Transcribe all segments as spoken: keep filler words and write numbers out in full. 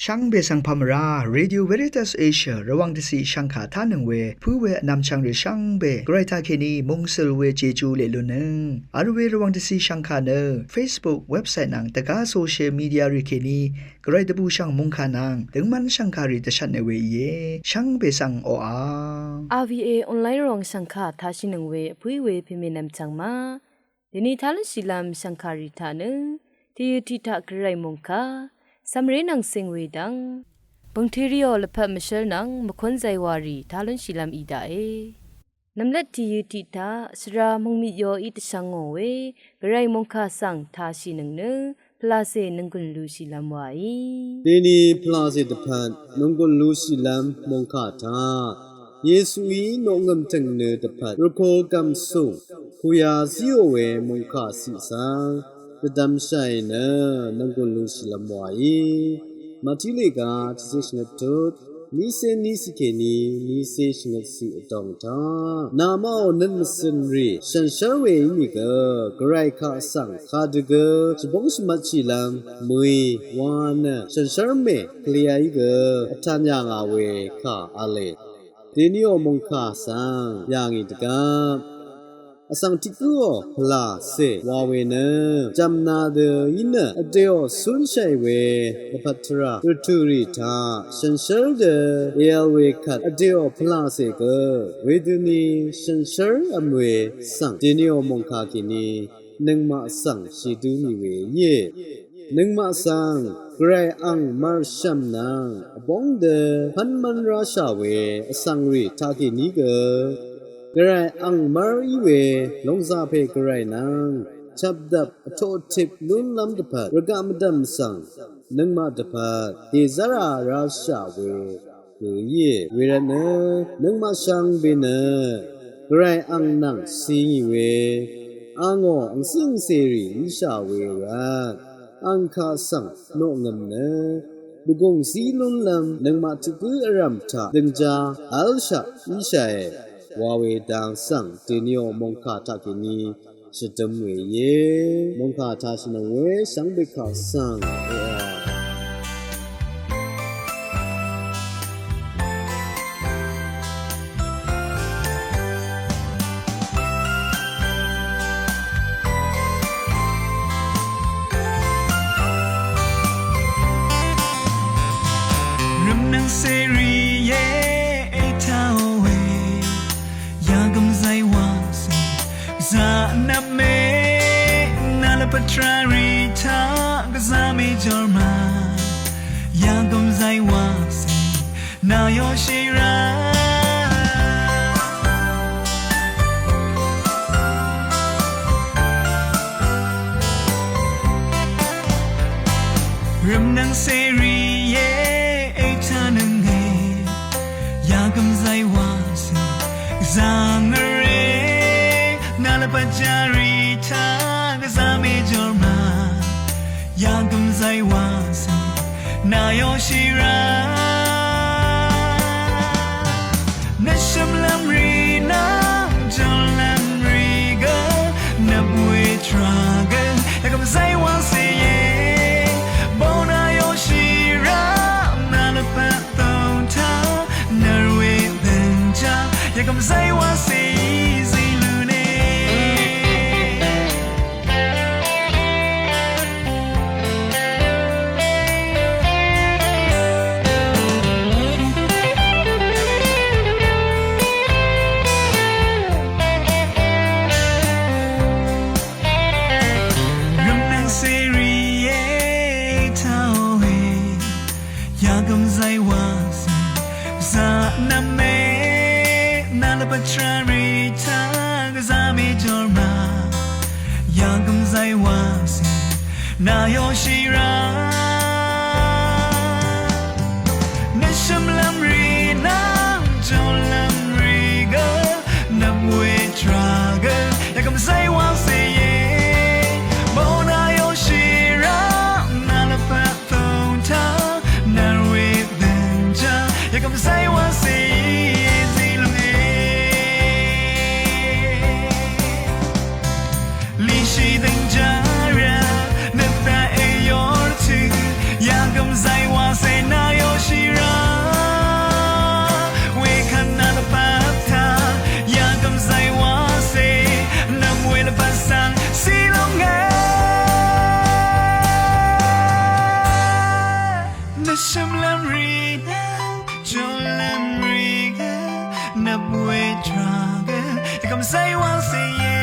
Shvngbe svng pà mvrá, Radio Veritas Asia Rvwàng dvciq shvngkà tánøng we pǿ we vnvmchvng rì shvngbe Gvray taqkèní mungsøl we Jeju leq lunnøng vl we Rvwàng dvciq shvngkà nø Facebook, website nvng dvgá social media rì kèní Gvray dvbùshv̀ng mòngkà nvng døngmv́n shv̀ngkàrì dvshvtnø we íe. Shvngbe svng oqà. RVA online ròng shv̀ngkà taqshìnøng we vpǿí we pèmènvm chv̀ng ma. Dèni tá lúnshìlv́m shv̀ngkàrì taq nø tìyø tiq taq Gvray mòngkà cv̀mré nvng cing we dv́ng bø̀ngtø rìò lvpat mvshǿl nvng mvkún zaywàrì tá lúnshìlv́m í daqe. Nv̀mlat tìyø tiq taq svra mòngmit yoí dvshvngò we Gvray mòngkà svng tashìnøng nø pvlacè nònggùn lushìlv́m wàí. Dèni pvlacè dvpvt nònggùn lushìlv́m mòngkà taq Yesuí noqngø̀m tø̀ng nø dvpvt rvpø̄ gv̀msùng kuya zíò we mòngkà ciq svng dvdvmshàì nø nònggùn lushìlv́m wàí. Màtí lèga tiqcé shvngøt tut, nícé níciq kèní nícé shvngøt ciq vdòng taq, namaqò nøt mvcø̀n rì shànshér we ínìgø Gvray kaq svng kadø gø shvbóng shvmvtshìlv́m mø̀í wa nø shànshér mè kvliaí gø vtan yà ngà we kà v̄le. Dèniò mòngkà svng yà ngì dvgvp vsvng tiq gǿò pvlacè wa we nø jv̀mna dø í nø vdèò cúnshàì we dvpvt tvrà rvtø̀ rì taq shànshér dø èvl we kvt vdèò pvlacè gø wedøni shànshér vm we svng dèniò mòngkà kèní nøngmaq svng shèdø nì we íe. Nøngmaq svng Gvray ang mvr shv̀m nvng vbóng dø pv́n mv́n ráshà we vsvng rì taqkèní gø Gvray ang mv́r í we lòngzà pè Gvray nvng chvpdvp vtoq vtip lúnlv́m dvpvt rvgaq mvdv̀m svng nøngmaq dvpvt dèzv́rā ráshà we gø íe. Wervtnø nøngmaq shvngbe nø Gvray ang nvng cingì we angò angcíng angcèrì íshà we rvt ang kaq svng noqngø̀m nø dvgùng zí lúnlv́m nøngmaq tiq gǿ vrv̀m taq døngjá v́lshaq íshàe wa we dang svng dèniò mòngkà taqkèní shvdøm we íe. Mòngkà tashìnøng we shvngbe kaq svng oqà. Rø̀mnvng cèrì ye ètàò we yagv̀m zaywàcè gvzà nvpmè nà lvpat tvrà rì taq gvzà mèjòr mà yagv̀m zaywàcè nà yoshìrà. Rø̀mnvng cèrì ye ètànøng e yagv̀m zaywàcè gvzà ngø̀rè nà lvpat tvrà rì taq gvzà mèjòr mà yagv̀m zaywàcè nà yoshìrà. Nøt shø̀mlv́m rì nvng jòllv́m rì gø nvp we tvrà gø yagv̀m zaywàcè íe. Bø̀n nà yoshìrà nà lvpat tø̀ng taq nvr we døngjá yagv̀m zaywàcè í zí lúne. Rø̀mnvng cèrì ye ètàò we yagv̀m zaywàcè gvzà nvpmè nà lvpat tvrà rì taq gvzà mèjòr mà yagv̀m zaywàcè nà yoshìrà. Nøt shø̀mlv́m rì nvng jòllv́m rì gø nvp we tvrà gø yagv̀m zaywàcè íe. Bø̀n nà yoshìrà nà lvpat tø̀ng taq nvr we døngjá yagv̀m zaywàcè í zí lúne. Lishì døngjá rvt nøt taq èyor tø̀ng Shvmlv́m rì nø, jùlv́m rì gø, nvp we tvrà gø, yvkvm cé wv́ng cè íe.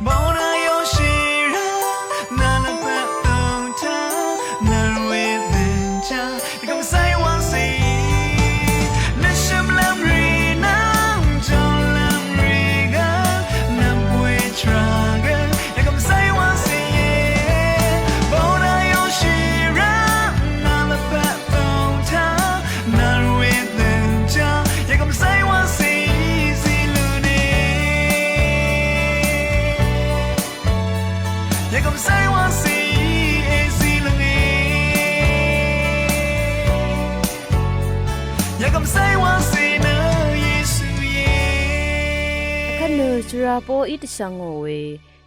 Bóna yoshì rv́m, nvlvp pvt tø̀ng taq, nvl we dø̀ng taq, yvkvm cé wv́ng cè íe. Nø shvmlv́m rì nø, jùlv́m rì gø, nvp we tvrà gø, yvkvm cé wv́ng cè íe. Bóna yoshì rv́m, nvlvp pvt tø̀ng taq, nvl we dø̀ng taq, yvkvm cé wv́ng cè íe, zí lúne. Yvkvm cé wv́ng cè íe, zí lúne. Yvkvm cé wv́ng cè nø Yesu íe. Vkvt nø shvra poqí dvshvng ngò we,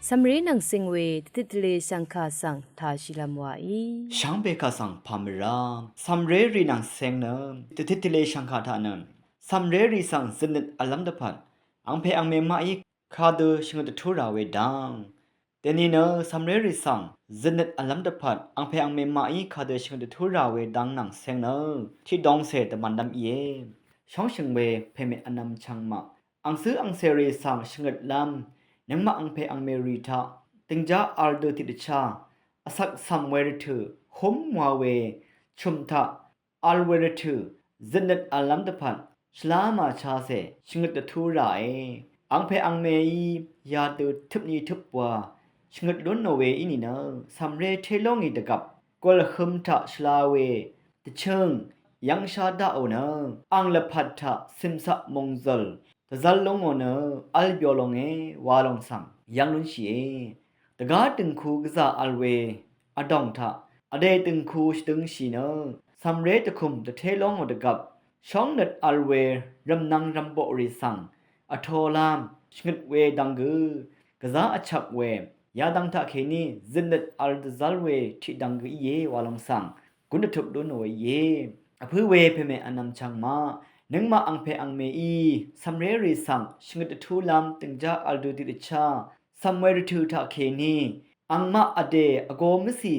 cv̀mré nvng cing we, dvtit tvlē shv̀ngkà svng tāshìlv́m wàí. Shvngbe kà svng pàmvrá, cv̀mré rì nvng cing nø, dvtit tvlē shv̀ngkà taq nø, cv̀mré rì svng zøtnøt v̄llv́m dvpvt, angpè angmè maqí kadø shvngøt dvtú rà we dv́ng. Dèni nø cv̀mré rì svng zøtnøt v̄llv́m dvpvt, angpè angmè maqí kadø shvngøt dvtú rà we dv́ng nvng cing nø, tiqdongcè dvmv̀nlv́m íe. Shóngshø̀ng we pèmè vnvm chvngmaq, angcǿ angcèrì svng shvngøtlv́m, nøngmaq angpè angmèrì taq, dìngjá vl dø tiqdvchá, vcvk cv̀m we rvtø̀, húm wa we, chø̀m taq, vl we rvtø̀, zøtnøt v̄llv́m dvpvt, shvlá màchácè, shvngøt dvtú ràe. Angpè angmèí, yadø tøpni tøp wa, shvngøt lúnò we í nìnø, cv̀mré té lóngì dvgvp, gùlhøm taq shvla we, dvchøng, yv́ngshá daqò nø, ang lvpat taq cìmcaq mòngzø̀l, dvzv́l lúngò nø, v́l byo longe, wa lòng svng, yv́ng lúnshìe. Dvgá dø̀ngku gvzà vl we, vdòng taq, vdè dø̀ngku shvdøngshì nø, cv̀mré dvkùm dvté lóngò dvgvp, shóngnøt vl we, rv̀mnvng rv̀mboqrì svng, vtolám, shvngøt we dvng gø, gvzá vchvk we, yadvng taqkèní, zøtnøt vl dvzv́l we, tiqdvng gø íe, wa lòng svng, gún dvtup lúnò we íe. Vpǿ we pèmè vnvm chvngmaq, nøngmaq angpè angmèí, cv̀mré rì svng, shvngøt dvtúlv́m, dìngjá vl dø tiqdvchá, cv̀m we rvtø̀ taqkèní, angmaq vdè vgō mvcì,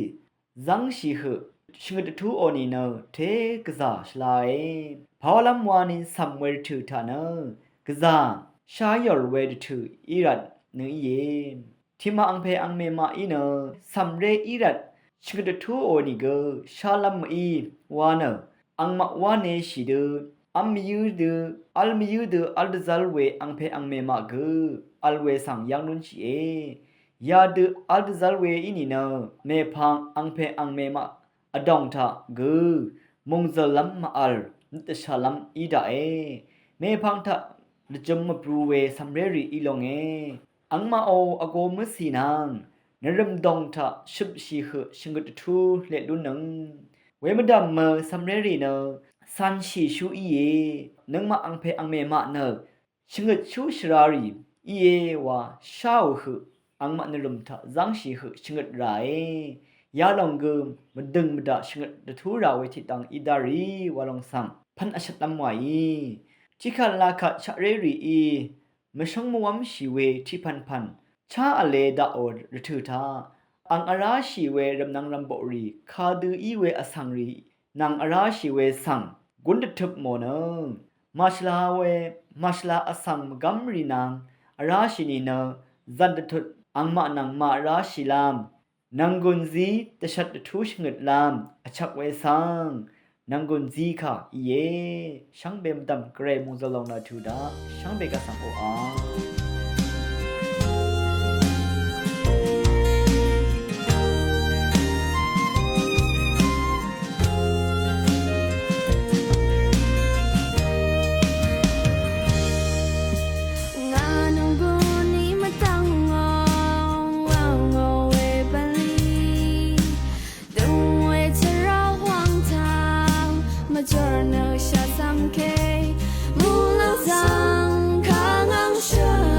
zv́ngshì høq, shvngøt dvtúò nìnø, té gvzà shvlae. Pàwálv́m wani cv̀m we rvtø̀ taq nø, gvzà, sháyòr we rvtø̀ í rvt nø íe. Tiqmaq angpè angmè maqí nø, cv̀mré í rvt, shvngøt dvtúò nìgø, shálv́m mø̀í, wa nø, angmaq wáne shì dø, v́m mvyǿ dø, v́l mvyǿ dø, v́l dvzv́l we angpè angmè maq gø, vl we svng yv́ng lúnshìe. Yadø v́l dvzv́l we í nìnø, mèpvng angpè angmè maq vdòng taq gø, mòngzø̀llv́m màvl, nøt dvshàlv́m í daqe. Mèpvng taq, dvjøm mvbru we cv̀mré rì í longe. Angmaqò vgō mø̀cì nvng, nvrø̀m dòng taq shøpshì høq shvngøt dvtú leq lúnnøng. Wemvdv̀m mø cv̀mré rì nø, cv̄nshìshú íe, nøngmaq angpè angmè maq nø, shvngøtshú shvrarì íe wa sháò høq, angmaq nvrø̀m taq zv́ngshì høq shvngøt ràe. Yalòng gø, mvdø̀ng mvdaq shvngøt dvtú rà we tiqdvng í dá rì, wa lòng svng, pv́n vshvtlv́m wàí. Tiqkvt laqkvt shaqré rìí, mvshóng mvwv́mshì we tiqpv̀npv̀n, chá vle daqò rvtø̀ taq, ang vráshì we rv̀mnvng rv̀mboqrì, kadø í we vsvng rì, nvng vráshì we svng, gún dvtøp mò nø, màshvla we, màshvla vsvng mvgv́mrì nvng, vráshì nìnø, zv̀n dvtut, angmaq nvng màvráshìlv́m, nv̀nggùn zí dvshvt dvtú shvngøtlv́m vchvk we svng, nv̀nggùn zí kà íe. Shvngbe mvdv̀m gvray mòngzø̀l lòng laq tø̀ daq, shvngbe kà svng oqà. Ngà nònggùn í mvdv̀ng ngò, ngò we bv̀nlì. Døng we tvrà hwàng taq, mvjor nø shvsvm ke, muqlàng svng kà ngv̀ng shø̀n.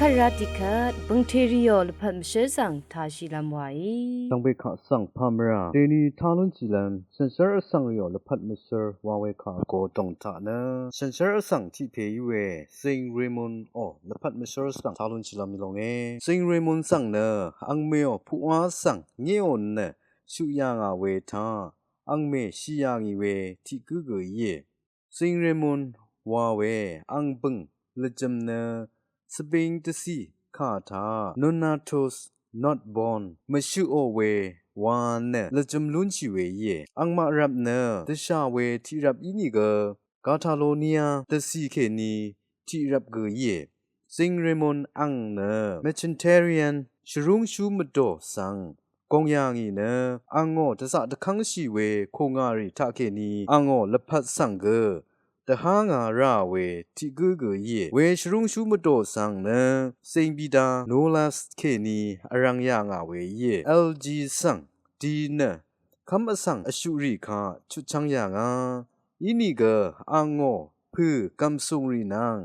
Pvt rá tiqkvt bø̀ngtè rìò lvpat mvshǿl svng tāshìlv́m wàí. Shvngbe kaq svng pà mvrà dèni tá lúnshìlv́m shànshér vsvng rìò lvpat mvshǿl wa we kaq gø dòng taq nø shànshér vsvng tiq pè í we Zing Remon ò lvpat mvshǿl svng tá lúnshìlv́m í longe. Zing Remon svng nø angmèò puqwá svng ngéò nø shuq yà ngà we taq angmè shì yà ngì we tiq gǿ gø íe. Zing Remon wa we ang bø̀ng lvjø̄m nø svbing dvcì kà taq Nonatus Notbon mvshøqò we wa nø lvjø̄m lúnshì we íe. Angmaq rvp nø dvshà we tiq rvp ínìgø Catalonia dvcì kèní tiq rvp gø íe. Zing Remon ang nø Mercedarian shvrúngshú mvdò svng gòng yà ngì nø angò dvzaq dvkv́ngshì we kùngà rì taqkèní angò lvpat svng gø dvhá ngà rà we tiq gǿ gø íe. We shvrúngshú mvdò svng nø Zing Bida Nolas kèní vrvng yà ngà we íe. L G svng di nø kv́m vsvng vshuqrì kaq chutchv́ng yà ngà. Ínìgø angò pø̀ gv̀msùngrì nvng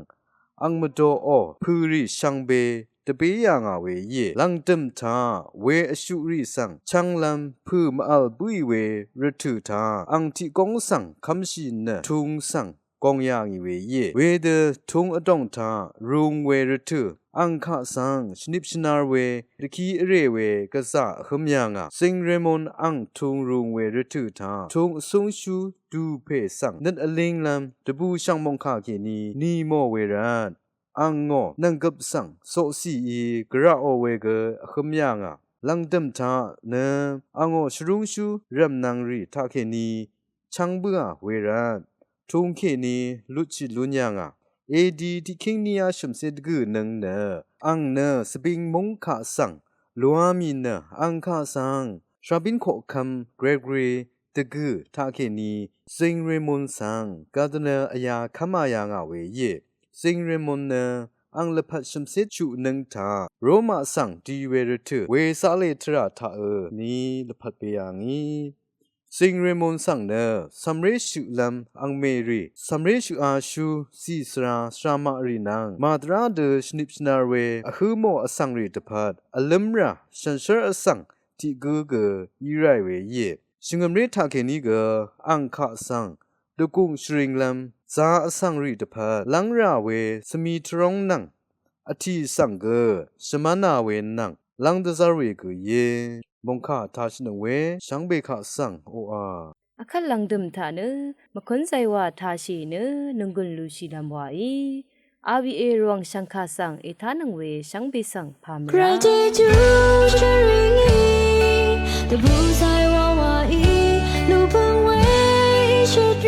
ang mvdòò pø̀rì shvngbe dvbé yà ngà we íe. Lv̀ngdø̀m taq we vshuqrì svng chv́nglv́m pø̀ mv-vl bǿì we rvtø̀ taq ang tiq góng svng kv́mshì nø tūng svng gòng yà ngì we íe. Wedø tūng vdòng taq rūng we rvtø̀ ang kaq svng shvnip shvnar we dvkí vrè we gvzà vhǿm yà ngà. Zing Remon ang tūng rūng we rvtø̀ taq tūng vsúngshú dupè svng nøt vlínglv́m dvbùshv̀ng mòngkà kèní nì mò we rvt angò nv̀nggøp svng coqcìí gvraqò we gø vhǿm yà ngà. Lv̀ngdø̀m taq nø angò shvrúngshú rv̀mnvng rì taqkèní chv́ng bǿà we rvt tūng kèní lutshì lún yà ngà. A D tiqkíng ní á shø̀mcé dvgø̀ nøng nø ang nø svbing múng kaq svng luá mì nø ang kaq svng shabín koqkvm Gregory dvgø̀ taqkèní Zing Remon svng Cardinal vyá kv́mā yà ngà we íe. Zing Remon nø ang lvpat shø̀mcé chuq nøng taq Roma svng di we rvtø̀ we zaqlè tvrà taqø ní lvpat bē yà ngì. Zing Remon svng nø cv̀mré shøqlv́m angmè rì cv̀mré shøqashú zì svra svramaq rì nvng màdvrá dø shvnip shvnar we vhǿ mò vsvng rì dvpvt vlǿmrà shànshér vsvng tiq gǿ gø í ráì we íe. Shvngø̀mré taqkèní gø ang kaq svng dvgùng shvringlv́m zā vsvng rì dvpvt lv́ng rà we svmi tvróng nvng vtì svng gø shvmv́nā we nvng lv́ng dvzv́r we gø íe. Mòngkà tāshìnøng we shvngbe kaq svng oqà. Akvt lv̀ngdø̀m taq nø mvkún zaywà tāshì nø nònggùn lushìlv́m wàí. R V A Rvwàng shv̀ngkà svng ètánøng we shvngbe svng pà mvrá. Gratitude shvringí dvbù zaywà wàí lùbø̀ng we shøt